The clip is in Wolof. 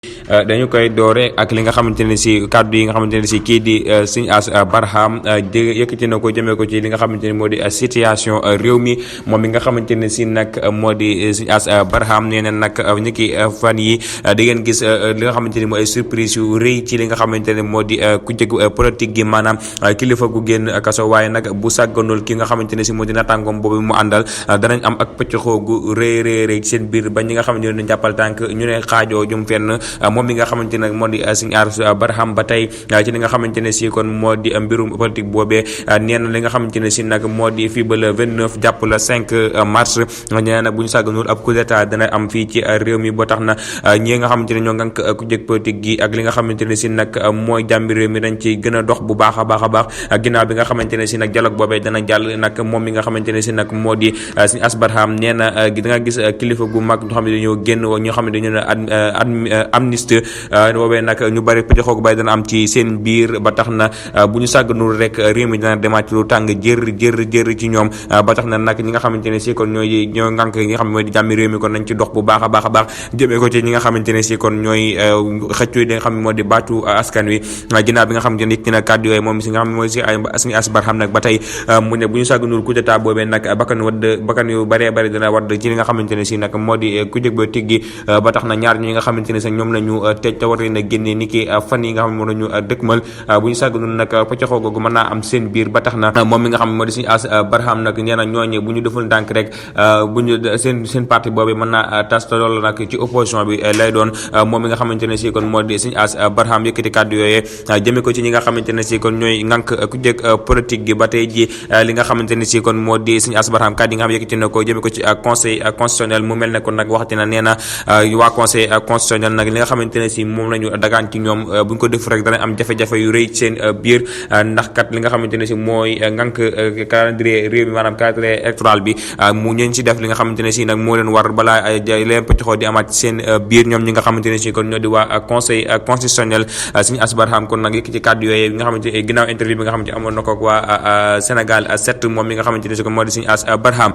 dañu koy doore ak li nga xamante ne si kàddu yi nga xamante ne si kii di Sëñ Ass Barham yëkkati na ko jëmee ko ci li nga xamante ne moo di situation réew mi moom mi nga xamante ne si nag moo di Sëñ Ass Barham nee na nag ni ki fan yi di ngeen gis li nga xamante ni mooy ay surprise yu rëy ci li nga xamante ne moo di ku jëg politique gi maanaam kilifa gu génn kaso waaye nag bu sàgganul ki nga xamante ne si moo di nattàngoom boobu mu àndal danañ am ak pëccxoo gu rëy ci seen biir ba ñi nga xamante ne jàppal tànk ñu ne xaajoo jum fenn moom mi nga xamante ne moo di Sëñ Ass Barham ba tey ci li nga xamante ne si kon moo di mbirum politique boobee nee na li nga xamante ne si nag moo di fii ba le 29 jàpp la 5 mars nee na bu ñu sàgganul ab coup d'état dana am fii ci réew mi ba tax na ñi nga xamante ne ñoo ngànk ku jëg politique gi ak li nga xamante ne si nag mooy jàmbi réew mi dañ ci gën a dox bu baax a baax ginnaaw bi nga xamante ne si nag dialogue boobee dana jàll nag moom mi nga xamante ne si nag moo di Sëñ Ass Barham nee na da nga gis kilifa gu mag ñoo xam ne dañoo génn ñoo xam ne dañu ne amnistie boobee nag ñu bari pëcc xoog bay dana am ci seen biir ba tax na bu ñu sàgganul rek réew mi dana demaat ci lu tàng jër ci ñoom ba tax na nag ñi nga xamante ne si kon ñoo ngànk ñi nga xam ne mooy di jàmmi réew mi kon nañ ci dox bu baax a baax jëmee ko ci ñi nga xamante ne si kon ñooy xëccu li nga xam ne moo di baatu askan wi ginnaaw bi nga xamante ne yëkkati na kàddu yooyu moom si nga xam ne mooy si Sëñ Ass Barham nag ba tey mu ne bu ñu sàgganul coup d'état boobee nag bakkan yu bëree bëri dana wadd ci li nga xamante ne si nag moo di ku jëg ba tiggi ba tax na ñaar ñi nga xamante ne si ñoom lañu tëj te war leen a génne ni ki fan yi nga xam ne moo lañu dëkkmal bu ñu sàgganul nag pëccaxoo googu mën naa am seen biir ba tax na moom mi nga xam ne moo di Sëñ Ass Barham nag nee na ñooñe bu ñu deful ndànk rek bu ñu seen parti boobu mën naa tas te loolu nag ci opposition bi lay doon moom mi nga xamante ne si kon moo di Sëñ Ass Barham yëkkati kàddu yooyee jëme ko ci ñi nga xamante ne si kon ñooy ngànk ku jëg politique gi ba tey ji li nga xamante ne si kon moo di Sëñ Ass Barham kàddu yi nga xam yëkkati na ko jëme ko ci conseil constitutionnel mu mel ne kon nag waxati na nee na waa conseil constitutionnel nag li nga xamante ne si moom lañu dagaan ci ñoom buñ ko def rek dana am jafe-jafe yu rëy seen biir ndax kat li nga xamante ne si mooy ngànk calendrier réew mi maanaam calendrier électoral bi mu ñeen si def li nga xamante ne si nag moo leen war balaa leen pëccxoo di amaat seen biir ñoom ñi nga xamante ne si kon ñoo di waa conseil constitutionnel Sëñ Ass Barham kon nag yëkk ci kàddu yooyu nga xamante ginnaaw interview bi nga xamante amoon na ko waa Sénégal 7 moom mi nga xamante ne si kon moo di Sëñ Ass Barham